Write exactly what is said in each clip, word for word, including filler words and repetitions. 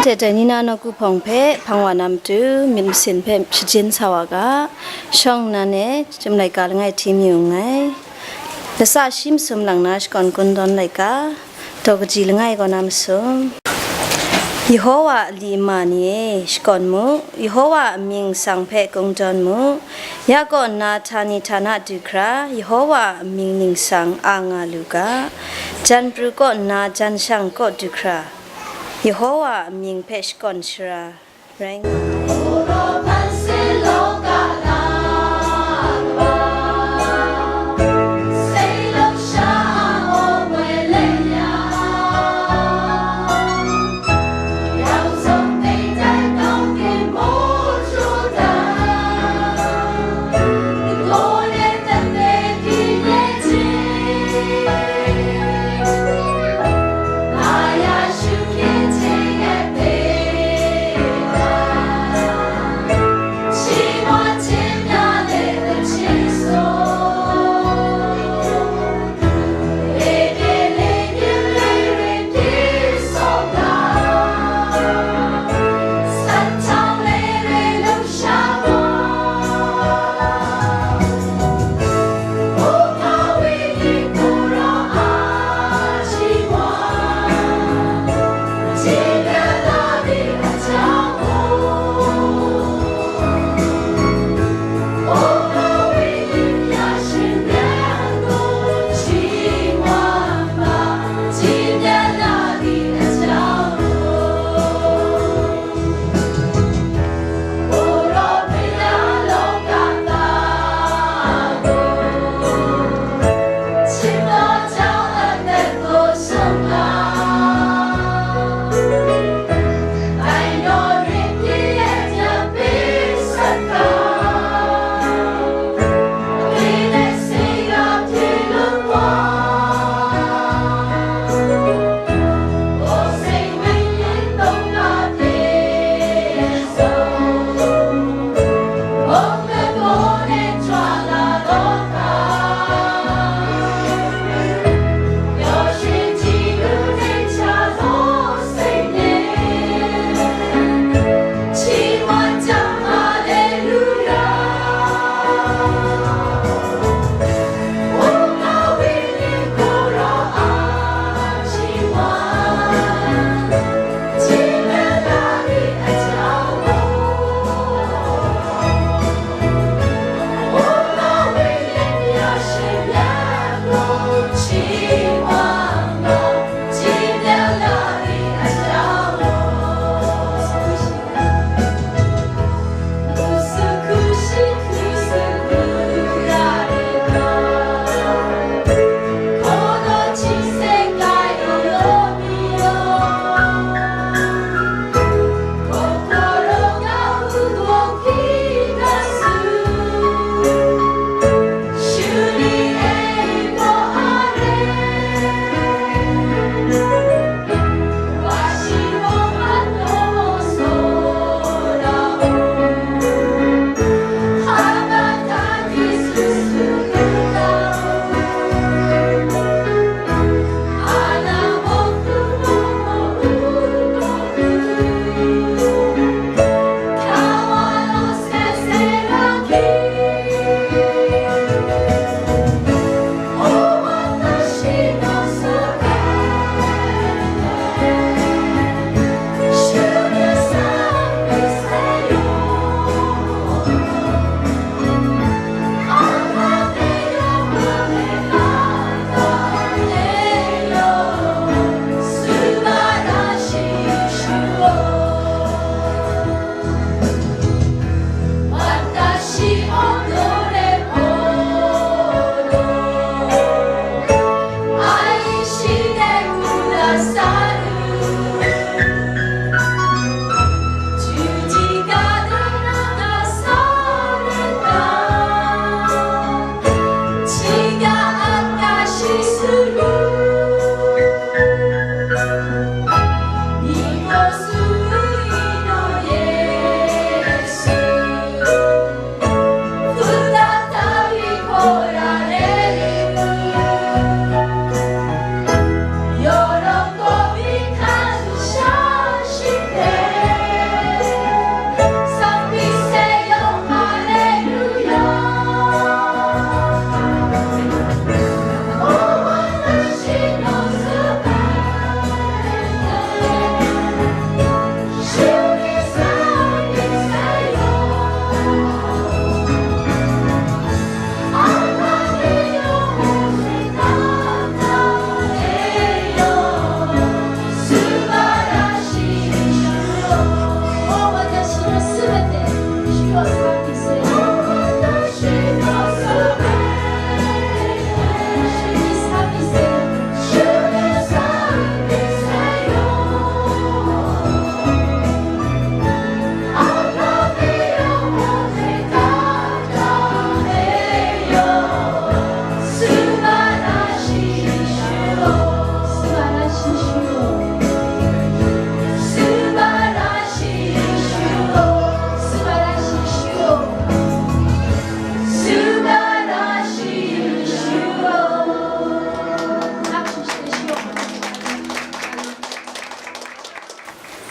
Hte dai ni na nawku hpawng hpe hpang wa na matu myit masin hpe shajin sa wa ga, shawng nnan e chyum laika langai hti mayu nngai. Lasa shi masum lang na shakawn kungdawn laika, daw kaji langai kaw na masum. Yehowa a li ma ni e, shakawn mu, Yehowa a mying nsang hpe kungdawn mu, ya kaw nna htani htana du hkra, Yehowa a mying ningsang a nga lu ga, jan pru kaw nna jan shang kaw du hkra, Yehowa a mying hpe shakawn shara rai nga ai.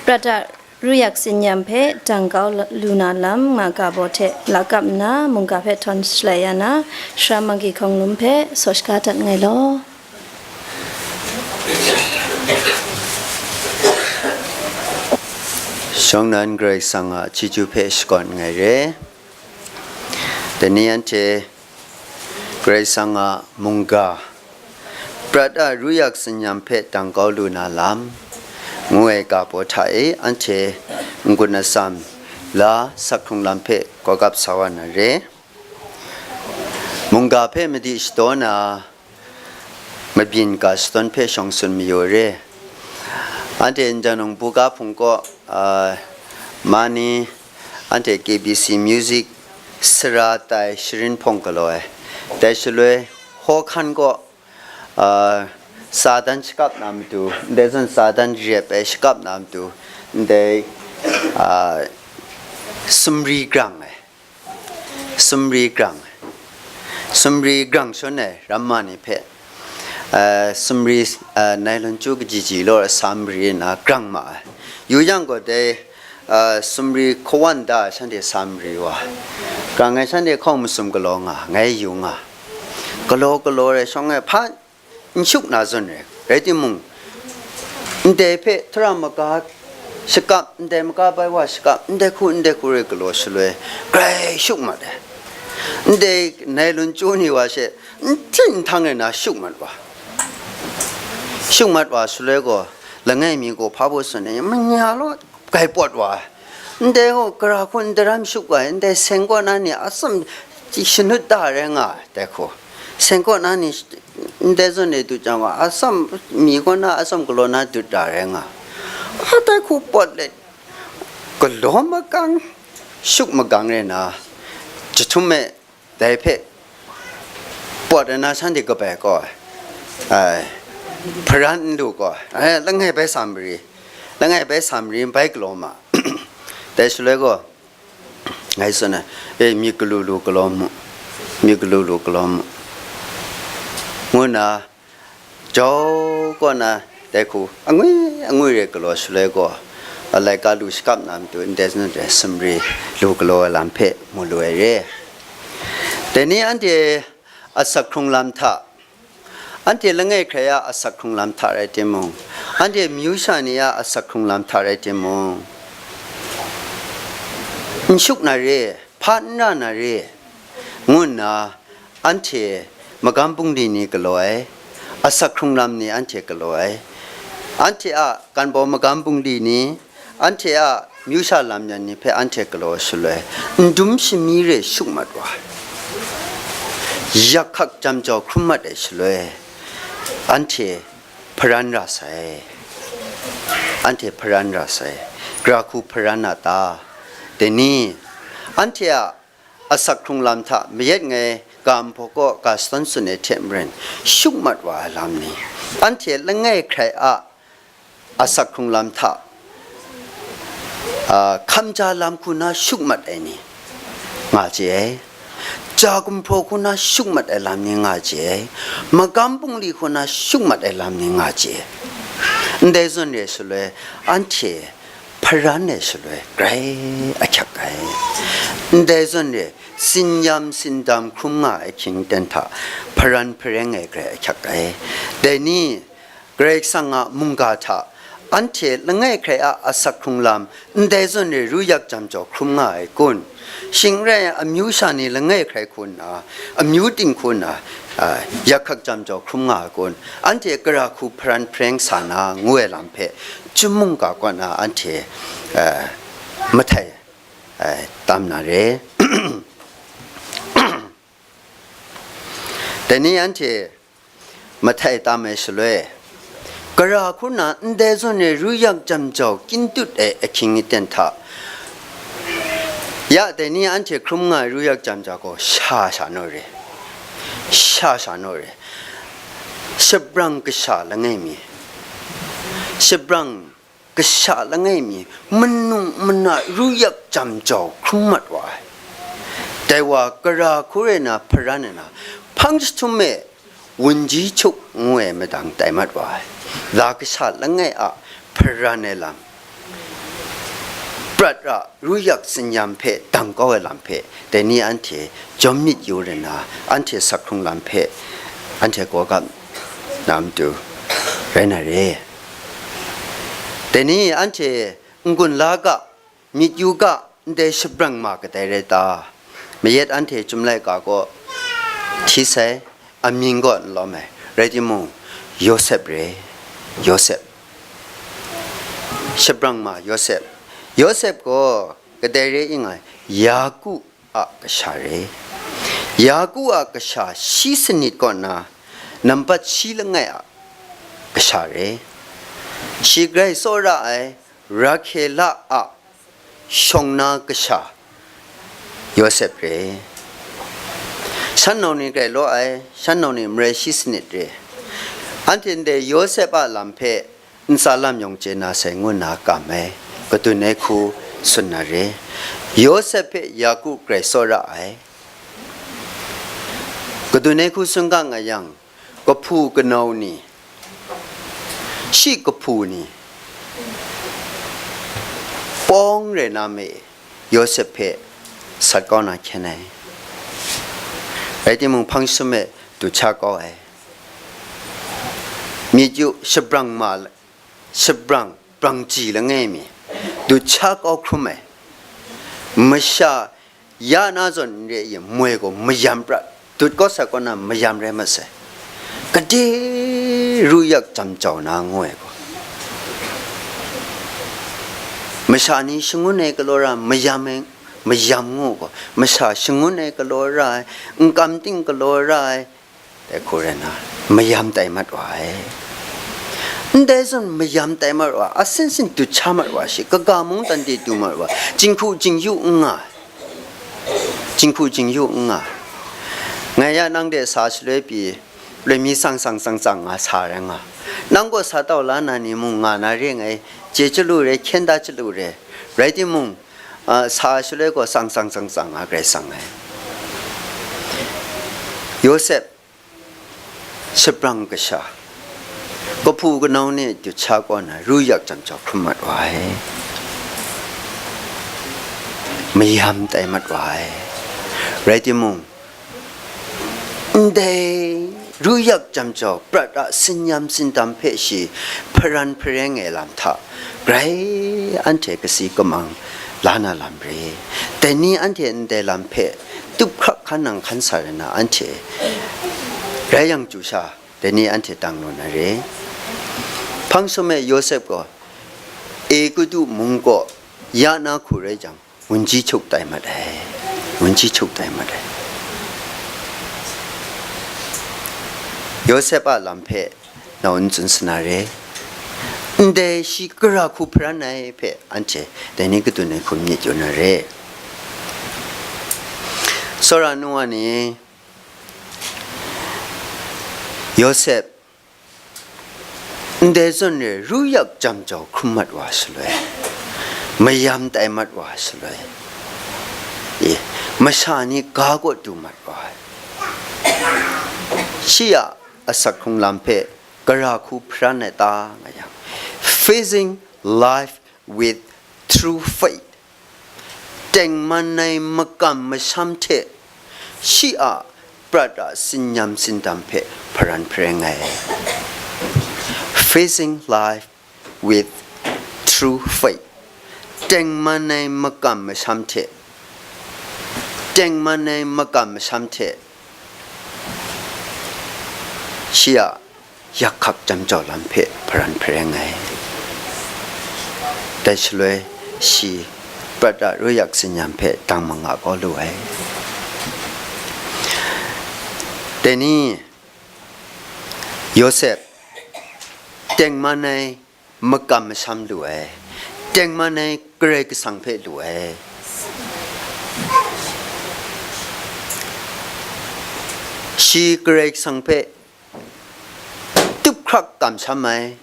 Prat a ru yak tsin yam hpe dang kau lu na lam nga ga baw hte lakap nna mungga hpe htawn shalai ya na, Shara Magwi Hkawng Lum hpe saw shaga dat nngai law. Shawng nnan Karai Kasang a chyeju hpe shakawn nngai re. Dai ni anhte Karai Kasang a mungga, prat a ru yak tsin yam hpe dang kau lu na lam, ngu ai ga baw hta e anhte n-gun atsam la, asak hkrung lam hpe gawgap sa wa na re. Mungga hpe madi shadaw na, mabyin ga shadawn hpe shawng tsun mayu re. Anhte njanung buga hpung kaw, a, ma ni, anhte K B C Music, sara tai sharin hpawng galaw ai. Dai shaloi, hkawhkan kaw, a, Satan shakap na matu, ndai zawn Satan rep ai shakap na matu, ndai, a, sumri grang ai. Sumri grang. Sumri grang shanhte ramma ni hpe, a, sumri, a, nailon chyu kaji ji law sumri nna grang ma ai. Yu yang gaw dai, a, sumri hkawan da shanhte sumri wa. Grang ai shanhte hkawng masum galaw nga, ngai yu nga. Galaw galaw rai shawng ai hpa n shuk na zawn re, rai timung, ndai hpe tara maga shakap, ndai maga bai wa shakap, ndai hku, ndai hku re galaw shaloi, grai shuk mat ai. Ndai nailon chyu ni wa she, n htin n htang rai na shuk mat wa. Shuk mat wa shaloi gaw, langai mi gaw hpa baw tsun ai, manya law, gai pawt wa ai. Ndai gaw, gara hku n daram shuk wa ai, ndai seng kaw na ni atsam shanut da rai nga ai, dai hku. Seng kaw na ni ndai zawn e dut jang gaw, atsam mi kaw na atsam galaw na dut da rai nga ai. A, dai hku pawt let, galaw makang, shuk makang rai na, jahtum e, dai hpe pawt ai na shanhte kabai gaw, ai, hparan n lu gaw, ai, langai bai sa mari, langai bai sa mari, bai galaw ma. Dai shaloi gaw, ngai tsun ai, e, myit galu lu galaw mu, myit galu lu galaw mu, ngu nna, jau kaw na dai hku angwi angwi re galaw shaloi gaw, a, laika lu shakap na matu ndai zawn re sumri lu galaw ai lam hpe mu lu ai re. Dai ni anhte asak hkrung lam hta, anhte langai hkrai a asak hkrung lam hta rai timung, anhte amyu sha ni a asak hkrung lam hta rai timung, n shuk na re, hpa n ra na re, ngu nna, anhte magam bungli ni galaw ai, asak hkrung lam ni anhte galaw ai, anhte a ganbaw magam bungli ni, anhte a amyu sha lam yan ni hpe anhte galaw shaloi, n dum shami re shuk mat wa ai, yak hkak jam jau hkrum mat ai shaloi, anhte hparan ra sai, anhte hparan ra sai, gara hku hparan a ta? Dai ni, anhte a asak hkrung lam hta mayat ngai ga nhpaw kaw ga shadawn tsun ai hte maren, shuk mat wa ai lam ni, anhte langai hkrai a asak hkrung lam hta, a, hkam ja lam hku na shuk mat ai ni nga chye ai, ja gumhpraw hku na shuk mat ai lam ni nga chye ai, magam bungli hku na shuk mat ai lam ni nga chye ai. Ndai zawn re shaloi, anhte hparan ai shaloi grai ahkyak ai. Ndai zawn re, tsin yam tsin dam hkrum nga ai hkying ten hta hparan hpareng ai grai ahkyak ai. Dai ni, Karai Kasang a mungga hta anhte langai hkrai a asak hkrung lam, ndai zawn re ru yak jam jau hkrum nga ai kun? Shing n rai, amyu sha ni langai hkrai hku nna, amyu ting hku nna, a, yak hkak jam jau hkrum nga ai kun? Anhte gara hku hparan hpareng sa na ngu ai lam hpe, chyum mungga kaw na anhte, a, mahtai, a, tam na re. Dai ni anhte mahtai tam ai shaloi, gara hku na ndai zawn e ru yak jam jau kyin tut ai ahkying aten hta, ya dai ni anhte hkrum nga ai ru yak jam jau gaw sha sha naw re, sha sha naw re, shabrang kasha langai mi, shabrang kasha langai mi, manu mana ru yak jam jau hkrum mat wa ai. Dai wa gara hku rai na hparan ai na, hpang jahtum e wunji hkyuk ngu ai madang tai mat wa ai. La kasha langai a hparan ai lam, prat a ru yak tsinyam hpe dang kau ai lam hpe, dai ni anhte jawm myit yu rai nna, anhte sak hkrung lam hpe anhte gawgap na matu rai na re. Dai ni anhte n-gun la ga, myit yu ga, ndai shabrang ma kadai rai ta? Mayat anhte Chyum laika gaw hti sai, amying gaw n lawm ai, rai timung, Yawsep re, Yawsep. Shabrang ma Yawsep. Yawsep gaw kadai re ing ai, Yaku a kasha re. Yaku a kasha shi sanit kaw na, nambat shi langai a kasha re. Shi grai tsawra ai Rahkela a shawng na kasha Yawsep re. Shan nau ni grai law ai, shan nau ni marai shi sanit re. Anhte ndai Yawsep a lam hpe ntsa lam yawng chye na sai ngu nna kam ai, kadun ai hku tsun na re. Yawsep hpe Yaku grai tsawra ai. Kadun ai hku tsun ga nga yang, kahpu kanau ni, shi kahpu ni, pawng rai na me, Yawsep hpe sat kau na hkyen ai. Rai timung, hpang shum e du hkya kau ai. Myit yu, shabrang ma, shabrang brangji langai mi, du hkya kau hkrum ai. Masha ya na zawn n re ai moi gaw mayam prat, dut kau sa kaw na mayam rai mat sai. Gade ru yak jam jau na ngu ai gaw, masha ni shangun ai galaw ra mayam ai, mayam ngu gaw, masha shangun ai galaw ra ai, n kam ting galaw ra ai, dai hku rai nna, mayam tai mat wa ai. Ndai zawn mayam tai mat wa, asin sin dut sha mat wa shi, kaga mungdan de du mat wa, jinghku jingyu n nga, jinghku jingyu n nga. Ngai ya nang de sa shaloi pyi, loi mi tsang tsang tsang tsang nga sa rai nga. Nang gaw sa tau la na ni mung nga na re ngai, chye chyalu re, hkyen da chyalu re. Rai timung, a, sa shaloi gaw tsang tsang tsang tsang nga grai tsang ai. Yawsep, shabrang kasha, kahpu kanau ni dut sha kaw na ru yak jam jau hkrum mat wa ai. Mayam tai mat wa ai. Rai timung, ndai ru yak jam jau prat a sinyam sindam hpe shi hparan hpareng ai lam hta, grai anhte kasi kamang la na lam re. Dai ni anhte ndai lam hpe tup hkrak hkan nang hkan sa rai na, anhte rai yang chyu sha, dai ni anhte dang lu na re. Hpang shawm e Yawsep gaw Egutu mung kaw ya na hku rai jang, wunji hkyuk tai mat ai, wunji hkyuk tai mat ai. Yawsep a lam hpe nau n tsun sa na re. Ndai shi gara hku hparan ai hpe anhte dai ni kadun ai hku myit yu na re. Tsawra nu wa ni, Yawsep ndai zawn re ru yak jam jau hkrum mat wa shaloi, mayam tai mat wa shaloi, e, masha ni ga kaw du mat wa ai. Shi a asak hkrung lam hpe gara hku hparan ai ta nga yang, facing life with true faith, tengman ai makam masham hte shi a prat a sinyam sindam hpe hparan hpareng ai. Facing life with true faith, tengman ai makam masham hte, tengman ai makam masham hte shi a yak hkak jam jau lam hpe hparan hpareng ai. Dai shaloi shi prat a ru yak sinyam hpe dang manga kau lu ai. Dai ni, Yawsep, tengman ai makam masham lu ai, tengman ai Karai Kasang hpe lu ai. Shi Karai Kasang hpe tup hkrak kamsham ai,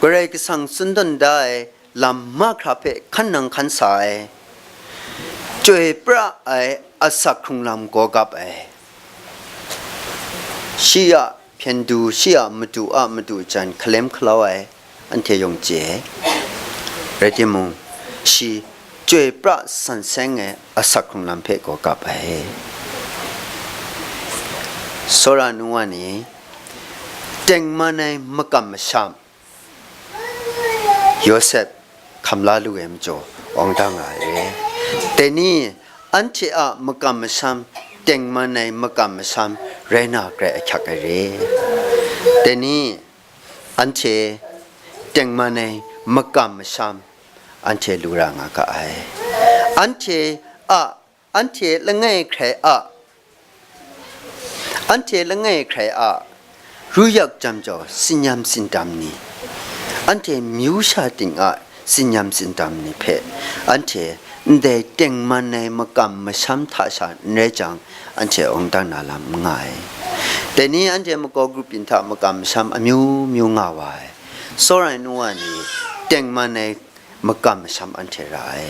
Karai Kasang tsun tawn da ai lam mahkra hpe hkan nang hkan sa ai, chyoi pra ai asak hkrung lam gaw gap ai, shi a hpyen du, shi a madu a madu jan hkalem hkalau ai, anhte yawng chye ai. Rai timung, shi chyoi pra san seng ai asak hkrung lam hpe gaw kap ai. Tsawra nu wa ni, tengman ai makam masham, Yawsep hkam la lu ai majaw, awng da nga ai re. Dai ni, anhte a makam masham, tengman ai makam masham rai na garai ahkyak ai re. Dai ni, anhte tengman ai makam masham, anhte lu ra nga ga ai. Anhte a, anhte langai hkrai a, anhte langai hkrai a, ru yak jam jau, sinyam sindam ni, anhte myu sha ting a sinyam sindam ni hpe, anhte ndai tengman ai makam masham hta sha n rai jang, anhte awng dan na lam n nga ai. Dai ni anhte makau grup yin hta makam masham amyu myu nga wa ai. Tsawra ai nu wa ni, tengman ai makam masham anhte ra ai.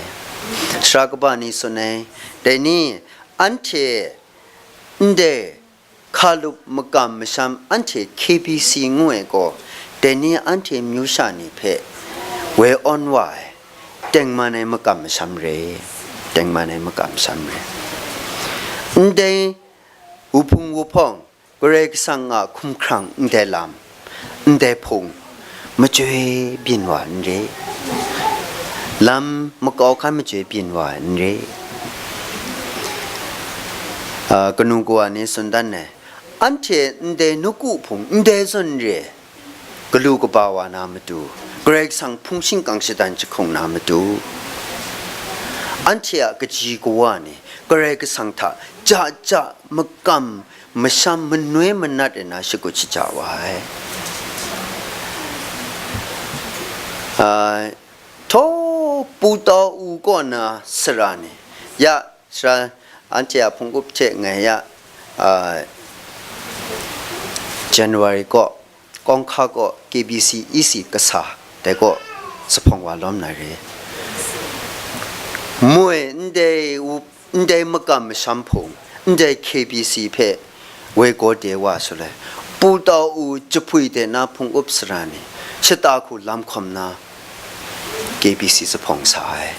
Sara kaba ni tsun ai, dai ni anhte ndai hkalup makam masham anhte K B C ngu ai gaw, dai ni anhte myu sha ni hpe woi awn wa ai, tengman ai makam masham re, tengman ai makam masham re. Ndai wuhpung wuhpawng, Karai Kasang a hkumhkrang ndai lam, ndai hpung, machyoi byin wa n re, lam makau hkan machyoi byin wa n re. A, kanu kawa ni tsun dan ai, anhte ndai nawku hpung ndai zawn re, galu kaba wa na matu, Karai Kasang hpung shingkang shadan jahkung na matu, anhte a kaji kawa ni Karai Kasang hta ja ja makam masham manoi manat ai na shakut shaja wa ai. A, htaw Pu Tau U kaw na sara ni, ya, sara anhte a hpung up hte ngai ya, a, January kaw, Kawng hka kaw K B C E C kasa, dai kaw zuphpawng wa lawm na re. Moi ndai u, ndai makam masham hpung, ndai K B C hpe woi gaw de wa su le, Pu Tau U jahpwi de na hpung up sara ni, shata hku lam hkawm na, K B C zuphpawng sa ai.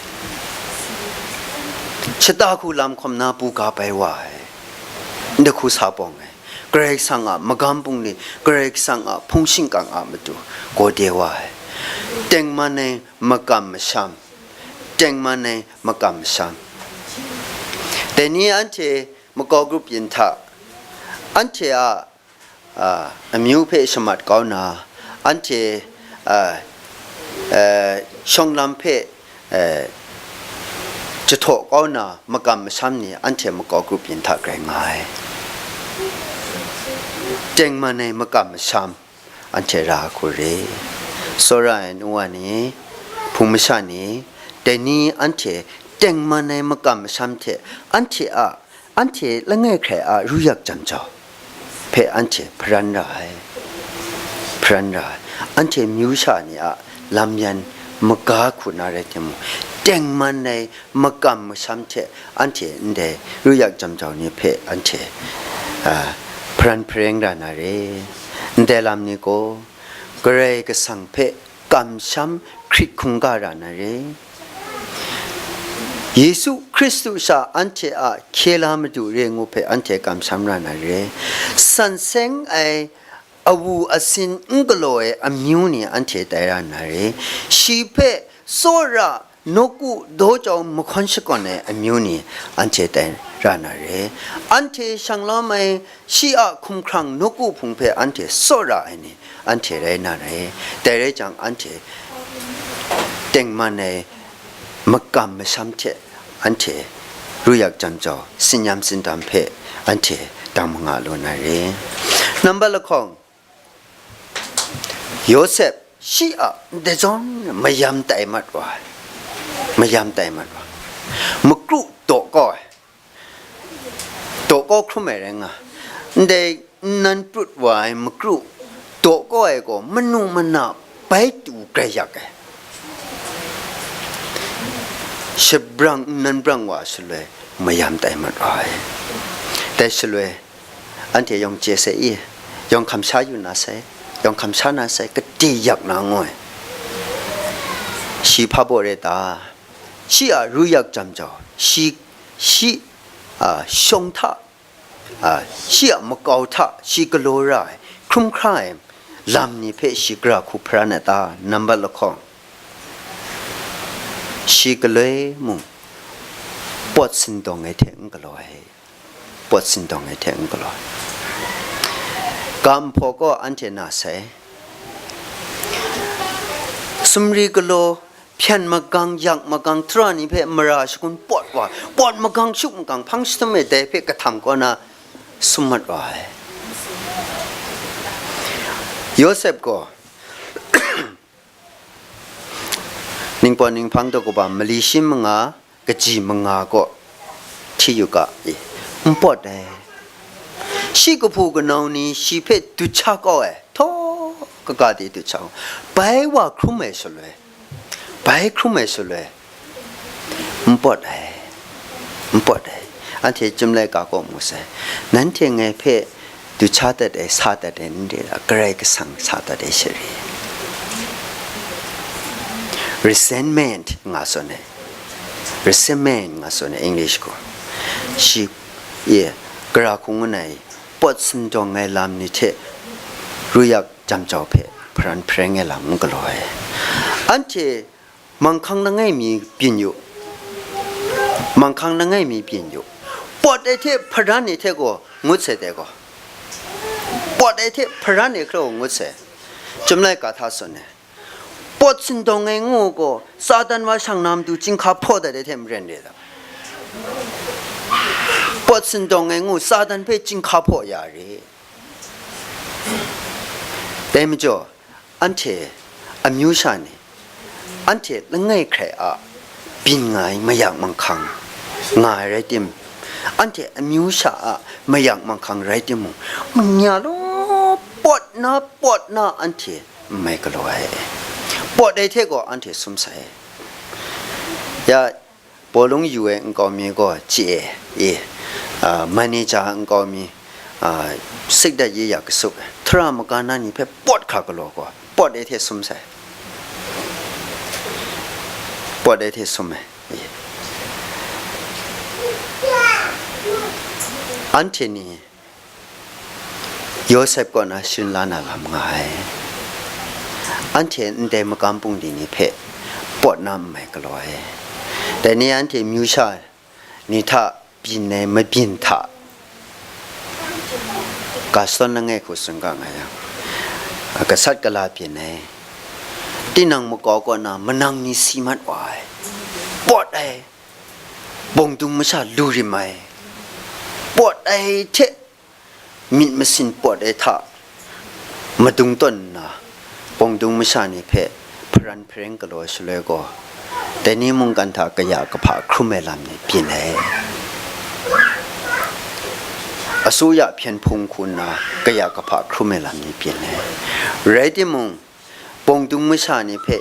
Shata hku lam hkawm na buga bai wa ai. Ndai hku sa bawng ai. Karai Kasang a magam bungli, Karai Kasang a hpung shingkang a matu, gaw de wa ai. Tengman ai makam masham, tengman ai makam masham. Dai ni anhte makau grup yin hta, anhte a a, amyu hpe shamat kau na, anhte, a, a, shawng lam hpe, a, jahtaw kau na makam masham ni anhte makau grup yin hta grai nga ai. Tengman ai makam masham anhte ra hku re. Tsawra ai nu wa ni, hpung masha ni, dai ni anhte tengman ai makam masham hte anhte a Anhte langai hkrai a ru yak jam jau hpe anhte hparan ra ai, hparan ra ai. Anhte myu sha ni a lam yan maga hku na rai timung, tengman ai makam masham hte anhte ndai ru yak jam jau ni hpe anhte, a, hparan hpareng ra na re. Ndai lam ni gaw, Karai Kasang hpe kamsham hkrit hkungga ra na re. Yesu Hkristu sha anhte a hkye la Madu re ngu hpe anhte kamsham ra na re. San seng ai awu asin n galaw ai amyu ni anhte tai ra na re. Shi hpe tsawra nawku daw jau mahkawn shakawn ai amyu ni anhte tai ra na re. Anhte shang lawm ai shi a hkumhkrang nawku hpung hpe anhte tsawra ai ni anhte rai na re. Dai rai jang, anhte tengman ai makam masham hte anhte ru yak jam jau, sinyam sindam hpe anhte dang manga lu na re. Nambat lahkawng, Yawsep shi a ndai zawn mayam tai mat wa ai, mayam tai mat wa ai, makru daw kau ai, daw kau hkrum ai rai nga. Ndai nnan prut wa ai makru daw kau ai gaw, manu mana bai tu grai yak ai. Shabrang nnan brang wa shaloi, mayam tai mat wa ai. Dai shaloi, anhte yawng chye sai i, yawng hkam sha yu na sai, yawng hkam sha na sai, kade yak na ngoi. Shi hpa baw re ta? shi a ru yak jam jau, shi, shi, a, shawng hta, a, shi a makau hta shi galaw ra ai, hkrum hkra ai lam ni hpe shi gara hku hparan ai ta? Nambat lahkawng, shi galoi mung pawt sindawng ai hte n galaw ai, pawt sindawng ai hte n galaw ai. Ga nhpaw gaw anhte na sai, sumri galaw, hpyan magang, yak magang, tara ni hpe mara shagun pawt wa, pawt magang, shup magang, hpang jahtum e dai hpe kahtam kaw na sum mat wa ai. Yawsep gaw ningpawt ninghpang daw kaba mali shi manga, kaji manga kaw hti yu ga, e, n pawt ai. Shi kahpu kanau ni shi hpe dut sha kau ai, htaw kaga de dut sha kau. Bai wa hkrum ai shaloi, bai hkrum ai shaloi, n pawt ai, n pawt ai. Anhte Chyum laika kaw mu sai, nanhte ngai hpe dut sha dat ai, sa dat ai n re la, Karai Kasang sa dat ai sha re. Resentment nga tsun ai, resentment nga tsun ai English gaw, shi, e, gara hku ngun ai, pawt sindawng ai lam ni hte ru yak jam jau hpe hparan hpareng ai lam n galaw ai. Anhte manghkang langai mi byin yu, manghkang langai mi byin yu, pawt ai hte hparan ai hte gaw ngut sai dai gaw, pawt ai hte hparan ai hkra gaw ngut sai. Chyum laika hta tsun ai, pawt sindawng ai ngu gaw, Satan wa shang na matu chyinghka hpaw dat ai hte maren re ai ta? Pawt sindawng ai ngu, Satan hpe chyinghka hpaw ya re. Dai majaw, anhte amyu sha ni, anhte langai hkrai a byin nga ai mayak manghkang nga ai rai tim, anhte amyu sha a mayak manghkang rai timung, manya law pawt na, pawt na anhte n mai galaw ai. Pawt ai hte gaw anhte sum sai. Ya, bawlung yu ai nkau mi gaw chye e, e, a, manager nkau mi, a, sik dat ye ya kasuk ai, tara maga na ni hpe pawt hkra galaw gaw, pawt ai hte sum sai. Pawt ai hte sum ai. E. Anhte ni Yawsep kaw na sharin la na lam nga ai. Anhte ndai magam bungli ni hpe pawt na n mai galaw ai. Dai ni anhte myu sha ni hta byin ai mabyin hta ga shadawn langai hku tsun ga nga yang, gasat gala byin ai, tinang makau kaw na manang ni si mat wa ai, pawt ai, bawng dung masha lu rim ai, pawt ai hte myit masin pawt ai hta madung tawn nna, bawng dung masha ni hpe hparan hpareng galaw shaloi gaw, dai ni mungkan hta kaya kahpa hkrum ai lam ni byin ai. Asuya hpyen hpung hku nna kaya kahpa hkrum ai lam ni byin ai. Rai timung, bawng dung masha ni hpe,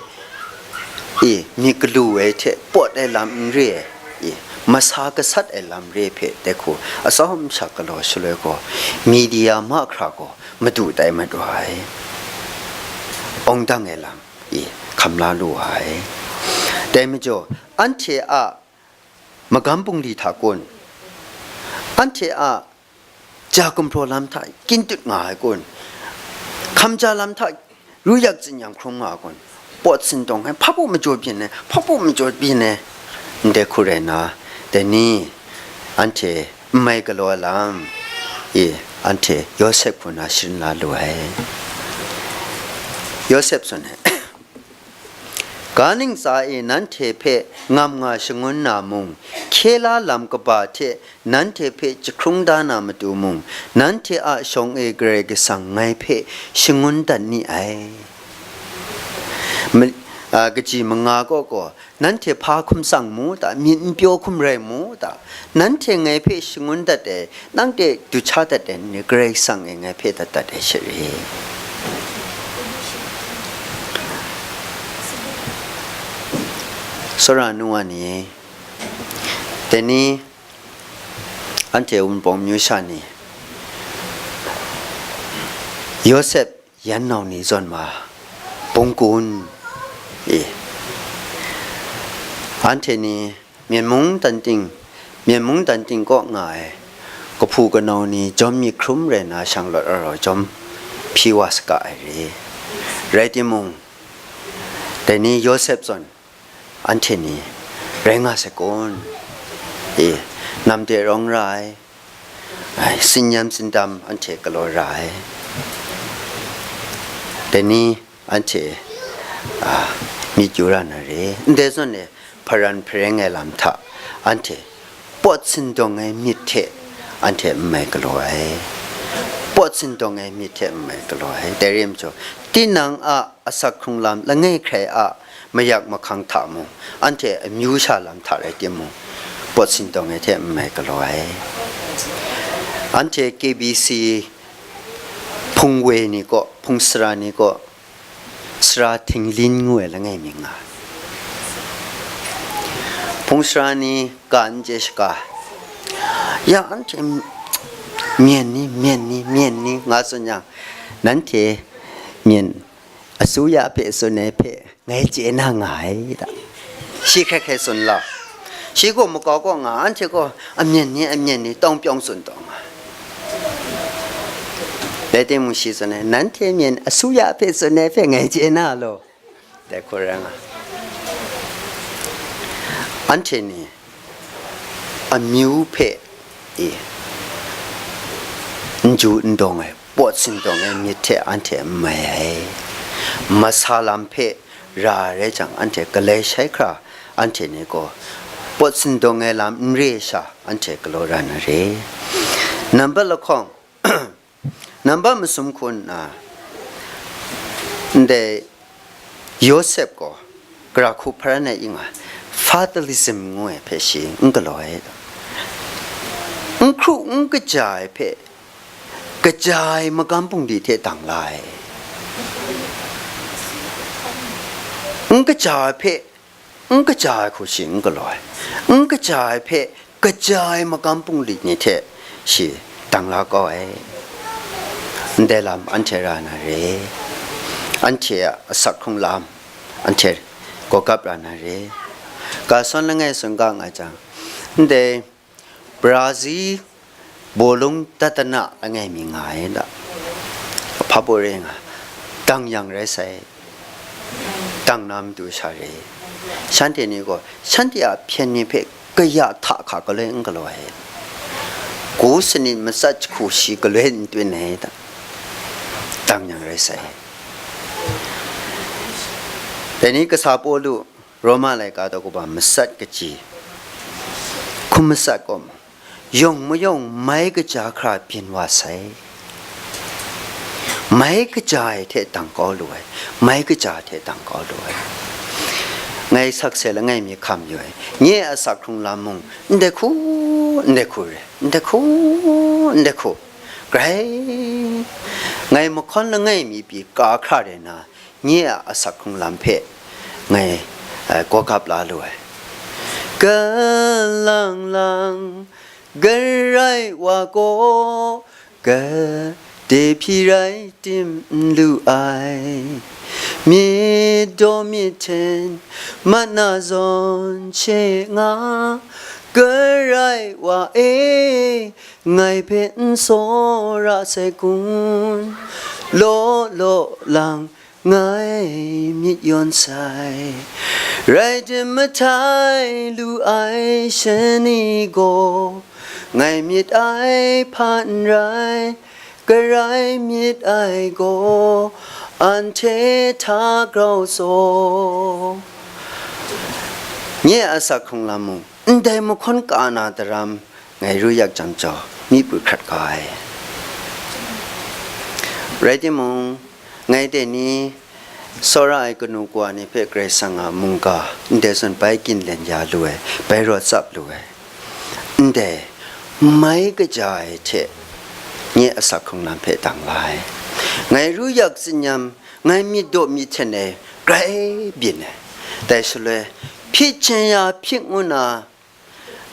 e, myit galu ai hte pawt ai lam n re ai, e, masa gasat ai lam re ai hpe dai hku atsawm sha galaw shaloi gaw, media mahkra gaw madu tai mat wa ai, awng dang ai lam, e, hkam la lu wa ai. Dai majaw, anhte a magam bungli hta kun, anhte a ja gumhpraw lam hta kyin tut nga ai kun, hkam ja lam hta ru yak tsin yang hkrum nga ai kun, pawt sindawng ai, hpa bu majaw byin ai, hpa bu majaw byin ai, ndai hku rai nna, dai ni anhte n mai galaw ai lam e, anhte Yawsep hku na sharin la lu ai. Yawsep tsun ai, Ga ntsa e nanhte hpe ngam nga shangun na mung, hkye la lam kaba hte nanhte hpe jahkrung da na matu mung, nanhte a shawng e Karai Kasang ngai hpe shangun dat ni ai. Ma-, a, kaji manga kaw gaw, nanhte hpa hkum tsang mu ta? Myit n pyaw hkum rai mu ta? Nanhte ngai hpe shangun dat ai, nang de du hkya dat ai ni Karai Kasang e ngai hpe dat dat ai sha re. Sora nu wa ni, dai ni anhte Wunpawng myu sha ni, Yawsep yan nau ni zawn ma, bungkun, e, Anhte ni Myen mung dan ting, Myen mung dan ting kaw nga ai kahpu kanau ni jawm myit hkrum rai na shang lawt arau jawm hpyi wa saga ai re. Rai timung, dai ni Yawsep zawn anhte ni rai nga sai kun? E, nam de rawng ra ai, ai, tsin-yam tsindam anhte galaw ra ai. Dai ni anhte, a, myit yu ra na re. Ndai zawn e, hparan hpareng ai lam hta anhte pawt sindawng ai myit hte anhte n mai galaw ai. Pawt sindawng ai myit hte n mai galaw ai. Dai re ai majaw, tinang a asak hkrung lam langai hkrai a mayak mahkang hta mung, anhte amyu sha lam hta rai timung, pawt sindawng ai hte n mai galaw ai. Anhte K B C hpung we ni kaw, hpung sara ni kaw, sara htinglin ngu ai langai mi nga ai. Hpung sara ni ga n chye shaga, ya anhte myen ni, myen ni, myen ni, nga tsun yang, nanhte myen asuya hpe tsun ai hpe ngai chye na nga ai da. Shi hkrai hkrai tsun la. Shi gaw makau kaw nga, anhte gaw amyen ni, amyen ni, tawng pyawng tsun taw nga. Dai timung shi tsun ai, nanhte myen asuya hpe tsun ai hpe ngai chye na law. Dai hku rai nga. Anhte ni amyu hpe e, n ju n dawng ai, pawt sindawng ai myit hte anhte n mai ai. Masa lam hpe ra ai rai jang, anhte galai shai hkra, anhte ni gaw pawt sindawng ai lam n re ai sha, anhte galaw ra na re. Nambat lahkawng, nambat masum hku nna, ndai Yawsep gaw gara hku hparan ai ing ai, fatalism ngu ai hpe shi n galaw ai. N hkru n kaja ai hpe, kaja ai magam bungli hte dang la ai. N kaja ai hpe, n kaja ai hku shi n galaw ai. N kaja ai hpe, kaja ai magam bungli ni hte shi dang la kau ai. Ndai lam anhte ra na re. Anhte a asak hkrung lam anhte gawgap ra na re. Ga sawn langai tsun ga nga jang, ndai Brazil bawlung tatana langai mi nga ai da. Hpa baw re nga, dang yang rai sai, dang na matu sha re. Shanhte ni gaw shanhte a hpyen ni hpe kaya hta hka galoi n galaw ai. Gu sanit matsat jahku shi galoi n tun ai da. Dang yang rai sai. Dai ni kasa Pawlu Roma laika daw kaba matsat kaji, hkum matsat gaw, yawng mayawng mai kaja hkra byin wa sai. Mai kaja ai hte dang kau lu ai, mai kaja hte dang kau lu ai. Ngai sakse langai mi hkam yu ai, nye a asak hkrung lam mung, ndai hku, ndai hku re, ndai hku, ndai hku, grai, ngai mahkawn langai mi pyi ka hkra rai na, nye a asak hkrung lam hpe ngai, eh, gawgap la lu ai. Galang lang, Karai wa gaw, gade hpyi rai tim n lu ai. Myit daw myit hten, mat na zawn she nga, Karai wa e, ngai hpe n tsawra sai kun? Law law lang, ngai myit yawn sai. Rai tim mahtai lu ai shani gaw, ngai myit ai hpa n rai, Karai myit ai gaw, anhte hta grau saw. Nye a asak hkrung lam mung, ndai mahkawn ka na daram ngai ru yak jang jaw, mi pru hkrat ga ai. Rai timung, ngai dai ni tsawra ai kanu kawa ni hpe Karai Kasang a mungga ndai zawn bai ginlen ya lu ai, bai rawt tsap lu ai. Ndai mai kaja ai hte nye a asak hkrung lam hpe dang la ai. Ngai ru yak tsinyam, ngai myit daw myit hten ai grai byin ai. Dai shaloi, hpyi hkyen ya hpyi ngu na,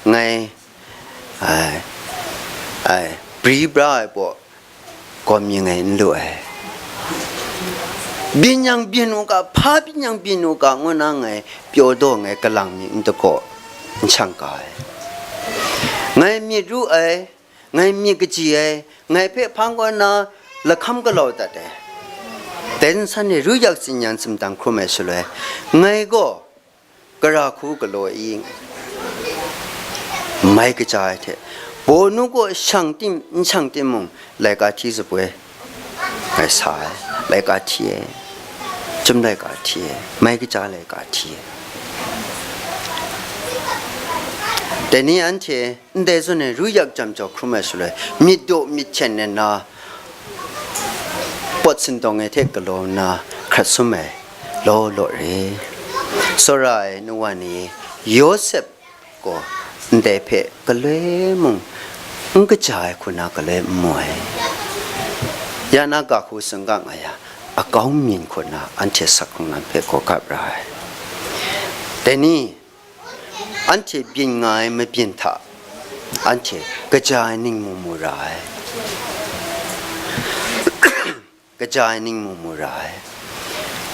ngai, ai, ai, bri bra ai baw gawm yin ngai n lu ai. Byin yang byin u ga, hpa byin yang byin u ga, ngu na ngai pyaw daw, ngai kalang mi n dagaw n shang ga ai. Ngai myit ru ai, ngai myit kaji ai, ngai hpe hpang kaw nna lahkam galaw dat ai. Dai nsan e ru yak tsin yan sumdang hkrum ai shaloi, ngai gaw gara hku galaw i, mai kaja ai hte, bawnu gaw shang tim n shang timung, laika hti zapoi ngai sa ai, laika hti ai, chyum laika hti ai, mai kaja laika hti ai. Dai ni anhte ndai zawn e ru yak jam jau hkrum ai shaloi, myit daw myit hkyen nna, pawt sindawng ai hte galaw nna hkrat sum ai law law re. Tsawra ai nu wa ni, Yawsep gaw ndai hpe galoi mung n kaja ai hku na galoi n mu ai. Ya na ga hku tsun ga nga yang, akau myin hku na anhte sak hkrung lam hpe gaw gap ra ai. Dai ni, anhte byin nga ai mabyin hta, anhte kaja ai ning mu mu ra ai. Kaja ai ning mu mu ra ai.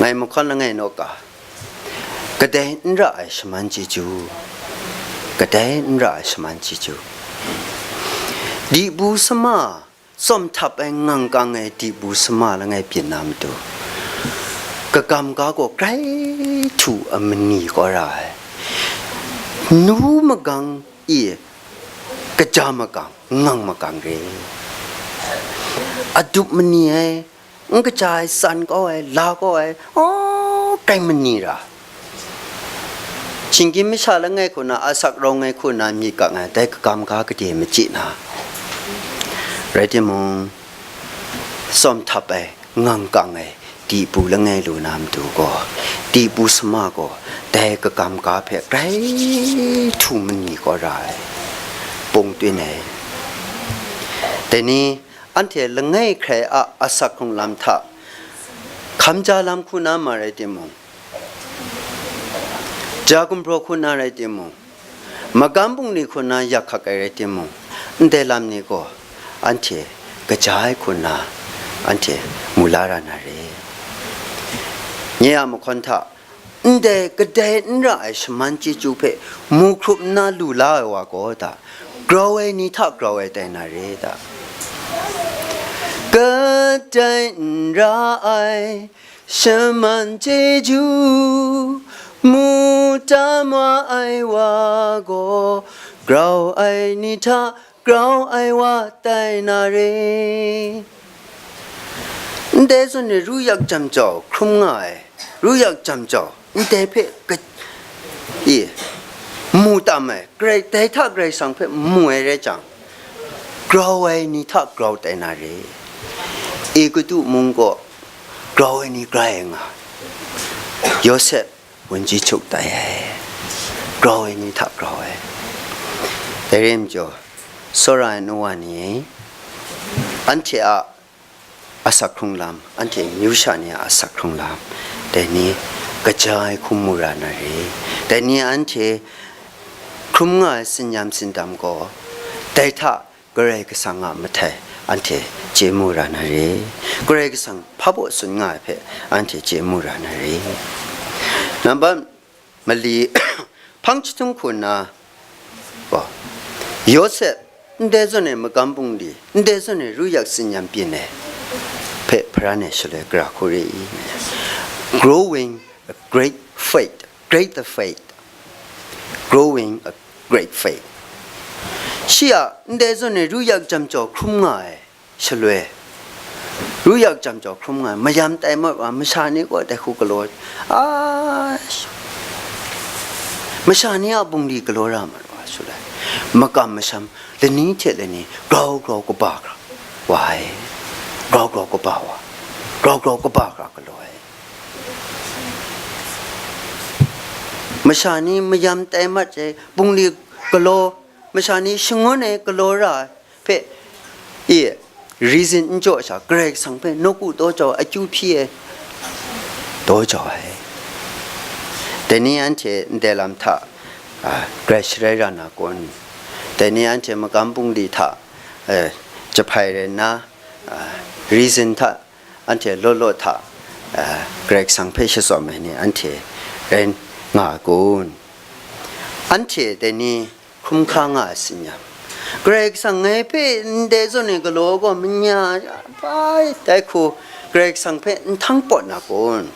Ngai mahkawn langai naw ga, kadai n ra ai shaman chyeju, kadai n ra ai shaman chyeju. Dibu sama, tsawm htap ai ngang kang ai dibu sama langai byin na matu, kagam ga gaw grai htu a mani kaw ra ai. Nu magang i kaja magang, ngang magang re. Adup mani ai, n kaja ai, tsan kau ai, la kau ai, aw, grai mani ra. Shinggyim masha langai hku na, asak rawng ai hku na myit kang ai, dai kagam ga gade machyi na. Rai timung, tsawm htap ai, ngang kang ai, dibu langai lu na matu gaw, dibu sama gaw, dai kagam ga hpe grai htu mani kaw ra ai, pung tun ai. Dai ni, anhte langai hkrai a asak hkrung lam hta, hkam ja lam hku na ma rai timung, ja gumhpraw hku na rai timung, magam bungli hku na yak hkak ai rai timung, ndai lam ni gaw anhte kaja ai hku na anhte mu la ra na re. Nye a mahkawn hta, ndai kadai n ra ai shaman chyeju hpe mu hkrup nna lu la ai wa gaw ta, grau ai ni hta grau ai tai na re ta? Kadai n ra ai shaman chyeju mu tam wa ai wa gaw, grau ai ni hta grau ai wa tai na re. Ndai zawn e ru yak jam jau hkrum nga ai, ru yak jam jau ndai hpe ka-, e, mu tam ai, Karai, dai hta Karai Kasang hpe mu ai rai jang, grau ai ni hta grau tai na re. Egutu mung gaw grau ai ni grai ai nga, Yawsep wunji htuk tai ai, grau ai ni hta grau ai. Dai rai majaw, tsawra ai nu wa ni, anhte a asak hkrung lam, anhte myu sha ni a asak hkrung lam, dai ni kaja ai hku mu ra na re. Dai ni anhte hkrum nga ai tsin-yam tsindam gaw, dai hta Karai Kasang a mahtai anhte chye mu ra na re. Karai Kasang hpa baw tsun nga ai hpe anhte chye mu ra na re. Nambat mali hpang chyahtum hku nna, gaw, Yawsep ndai zawn e magam bungli, ndai zawn e ru yak tsin-yam byin ai hpe hparan ai shaloi gara hku re i? Growing a great faith, great the faith, growing a great faith. Shi a ndai zawn e ru yak jam jau hkrum nga ai shaloi, ru yak jam jau hkrum nga ai, mayam tai mat wa, masha ni gaw dai hku galaw, a, masha ni a bungli galaw ra mat wa shaloi, makam masham lani hte lani grau grau kaba hkra wa ai, grau grau kaba wa, grau grau kaba hkra galaw ai. Masha ni mayam tai mat ai, bungli galaw, masha ni shangun e galaw ra ai hpe, e, reason n jaw sha, Karai Kasang hpe nawku daw jau ai, akyu hpyi ai, daw jau ai. Dai ni anhte ndai lam hta, a, grai sharai ra na kun? Dai ni anhte magam bungli hta, e, jahpai rai nna, a, reason hta, anhte law law hta, Karai Kasang hpe shatsawm ai ni anhte rai nga ai kun? Anhte dai ni hkrum hkra nga ai tsin yang, Karai Kasang ngai hpe ndai zawn e galaw gaw manya bai dai hku Karai Kasang hpe nhtang pawt na kun?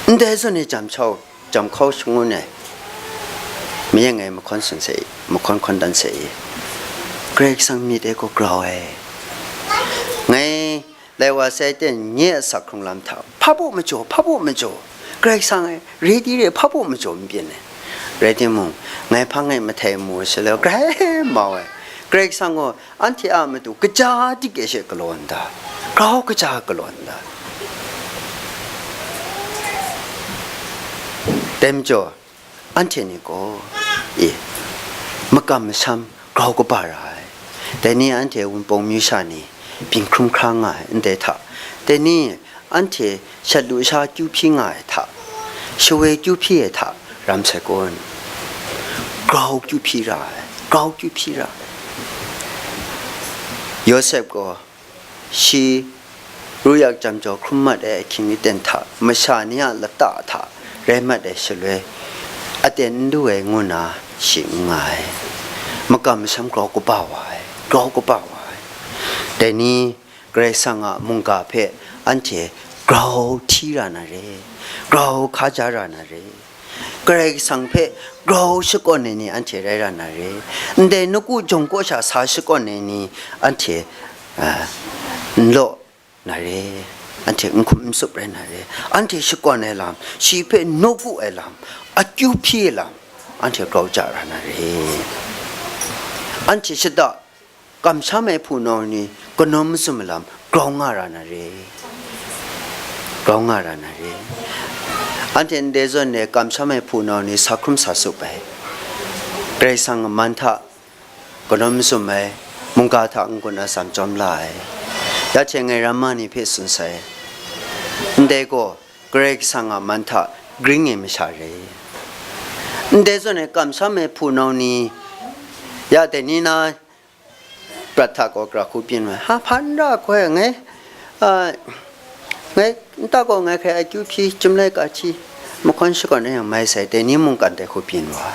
Ndai zawn e jam shau, jam hkau shangun ai, mayeng ai mahkawn tsun se i, mahkawn hkawn dan se i, Karai Kasang myit e gaw grau ai. Ngai lai wa sai ten nye a sak hkrung lam hta hpa bu majaw, hpa bu majaw, Karai Kasang e, re di re, hpa bu majaw n byin ai. Rai timung, ngai hpang e mahtai mu shaloi, grai mau ai. Karai Kasang gaw anhte a matu kaja dik e she galaw n da, grau kaja galaw n da? Dai majaw, anhte ni gaw, e, makam masham grau kaba ra ai. Dai ni anhte Wunpawng myu sha ni byin hkrum hkra nga ai ndai hta, dai ni anhte shat lusha kyu hpyi nga ai hta, shawoi kyu hpyi ai hta ram sai kun? Grau kyu hpyi ra ai, grau kyu hpyi ra ai. Yawsep gaw shi ruyak jam jaw hkrum mat ai ahkying aten hta, masha ni a lata hta rai mat ai shaloi, aten n lu ai ngu nna shi n nga ai. Makam masham grau kaba wa ai, grau kaba wa ai. Dai ni Karai Kasang a mungga hpe anhte grau hti ra na re, grau hkaja ra na re. Karai Kasang hpe grau shakawn ai ni anhte rai ra na re. Ndai nawku jawng kaw sha sa shakawn ai ni anhte, a, n law na re. Anhte n hkum n tsup rai na re. Anhte shakawn ai lam, shi hpe nawku ai lam, akyu hpyi ai lam, anhte grau ja ra na re. Anhte shada kamsham ai hpunau ni kanawn mazum ai lam grau nga ra na re, grau nga ra na re. Anhte ndai zawn e kamsham ai hpunau ni sa hkrum sa tsup ai, Karai Kasang a man hta kanawn mazum ai, mungga hta n-gun atsam chyawm la ai. Ya hte ngai ramma ni hpe tsun sai, ndai gaw Karai Kasang a man hta gring ai masha re. Ndai zawn e kamsham ai hpunau ni, ya dai ni na prat hta gaw gara hku byin wa, ha, hpa n ra hkoi, ngai, a, ngai, nta gaw ngai hkrai akyu hpyi, chyum laika hti, mahkawn shakawn rai yang mai sai, dai ni mungkan dai hku byin wa.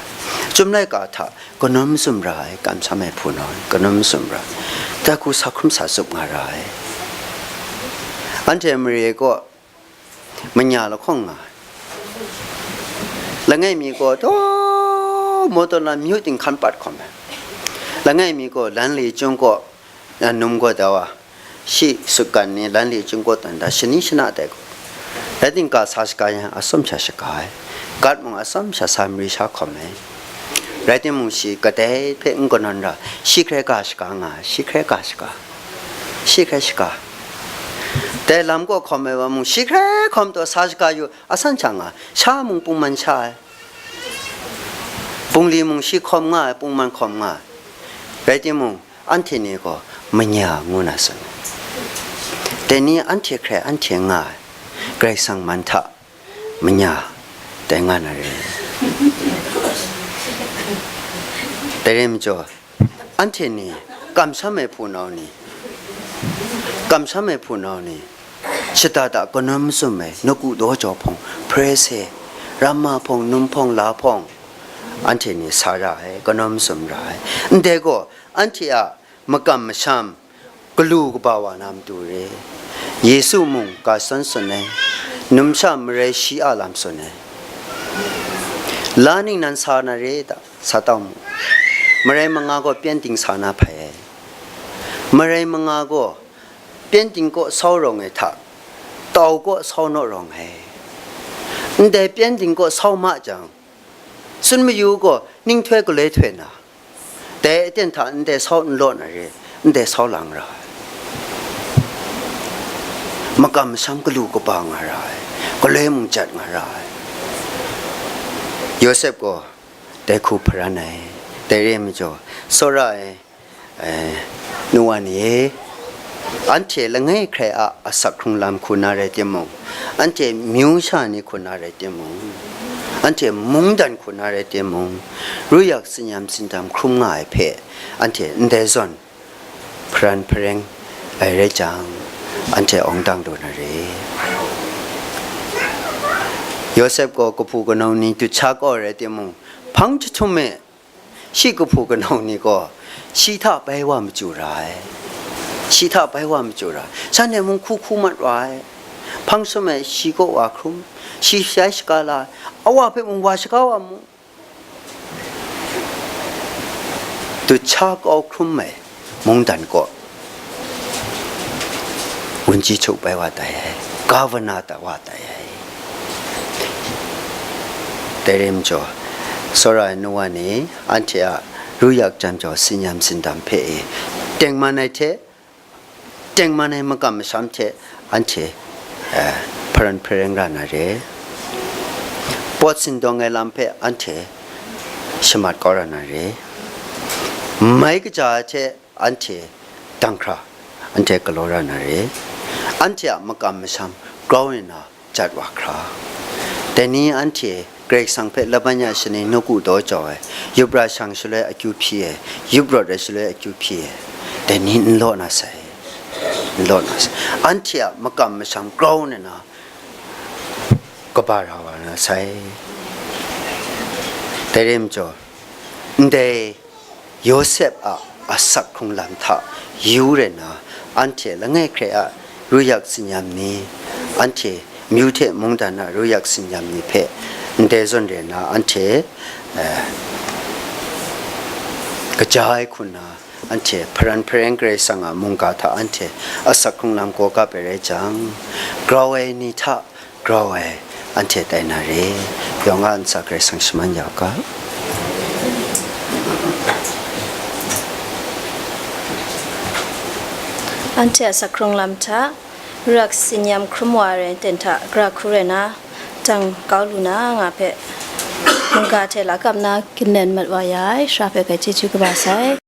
Chyum laika hta kanawn mazum ra ai, kamsham ai hpunau, kanawn mazum ra ai, dai hku sa hkrum sa tsup nga ra ai. Anhte mare gaw manya lahkawng nga ai. Langai mi gaw, taw, mawtaw na myu ting hkan pat hkawm ai. Langai mi gaw, lan li chyung gaw, a, num gaw da wa, shi sutgan ni lan li chyung gaw tawn da, shani shana tai gaw. Rai timung, ga sa shaga yang, atsawm sha shaga ai. Gat mung atsawm sha sa mari sha hkawm ai. Rai timung, shi kadai hpe n kanawn ra, shi hkrai ga shaga nga ai, shi hkrai ga shaga, shi hkrai shaga. Dai lam kaw hkawm ai wa mung, shi hkrai hkawm taw sa shaga yu, asan sha nga, sha mung pungman sha ai, bungli mung shi hkawm nga ai, pungman hkawm nga ai. Rai timung, anhte ni gaw manya ngu na tsun ai. Dai ni anhte hkrai anhte nga ai, Karai Kasang man hta manya tai nga na re. Dai rai majaw, anhte ni, kamsham ai hpunau ni, kamsham ai hpunau ni, shada da kanawn mazum ai, nawku daw jaw hpawng, Hparise, ramma hpawng, num hpawng, la hpawng, anhte ni sa ra ai, kanawn mazum ra ai. Ndai gaw, anhte a makam masham galu kaba wa na matu re. Yesu mung ga san tsun ai, numsha marai shi a lam tsun ai. La ningnan sa na re ta? Sa tau mu. Marai manga gaw pyengdin sa na hpai ai. Marai manga gaw pyengdin kaw sau rawng ai hta, tau kaw sau naw rawng ai. Ndai pyengdin kaw sau ma jang, tsun mayu gaw ninghtoi galoi htoi na, dai aten hta ndai sau n law na re, ndai sau lang ra ai. Makam masham galu kaba nga ra ai, galoi mung jat nga ra ai. Yawsep gaw dai hku hparan ai. Dai re ai majaw, tsawra ai, e, nu wa ni e, anhte langai hkrai a asak hkrung lam hku na rai timung, anhte myu sha ni hku na rai timung, anhte mungdan hku na rai timung, ruyak tsinyam tsindam hkrum nga ai hpe, anhte ndai zawn hparan hpareng ai rai jang, anhte awng dang lu na re. Yawsep gaw kahpu kanawn ni dut sha kau rai timung, hpang jahtum e, shi kahpu kanawn ni gaw shi hta bai wa machyu ra ai. Shi hta bai wa machyu ra ai. Shanhte mung hku hku mat wa ai. Hpang sum e shi kaw wa hkrum, shi shai shaga la ai. A wa hpe mung wa shaga wa mu. Dut sha kau hkrum ai mungdan kaw wunji htuk bai wa tai ai, gavana tai wa tai ai. Dai rai majaw, tsawra ai nu wa ni anhte a ru yak jan jaw, tsin yam tsindam hpe e tengman ai hte, tengman ai makam masham hte anhte, eh, hparan hpareng ra na re. Pawt sindawng ai lam hpe anhte shamat kau ra na re. Mai kaja ai hte anhte dang hkra, anhte galaw ra na re. Anhte a makam masham grau nna jat wa hkra. Dai ni anhte Karai Kasang hpe laban ya shani nawku daw jau ai, yup ra shang shaloi akyu hpyi ai, yup rawt ai shaloi akyu hpyi ai, dai ni n law na sai, n law na sai. Anhte a makam masham grau nna kaba ra wa na sai. Dai rai majaw, ndai Yawsep a asak hkrung lam hta yu rai nna, anhte langai hkrai a ru yak tsin yam ni, anhte myu hte mungdan a ru yak tsin yam ni hpe ndai zawn rai nna, anhte, eh, kaja ai hku nna, anhte hparan hpareng Karai Kasang a mungga hta anhte asak hkrung lam gaw kap ai rai jang, grau ai ni hta grau ai anhte tai na re. Yawng a ntsa Karai Kasang shaman ya u ga. Anhte a asak hkrung lam hta, ru yak tsin yam hkrum wa ai ten hta, gara hku rai nna, dang kau lu na nga hpe, mungga hte la kap nna, galen mat wa ya ai, Sara hpe hkai chyeju kaba sai.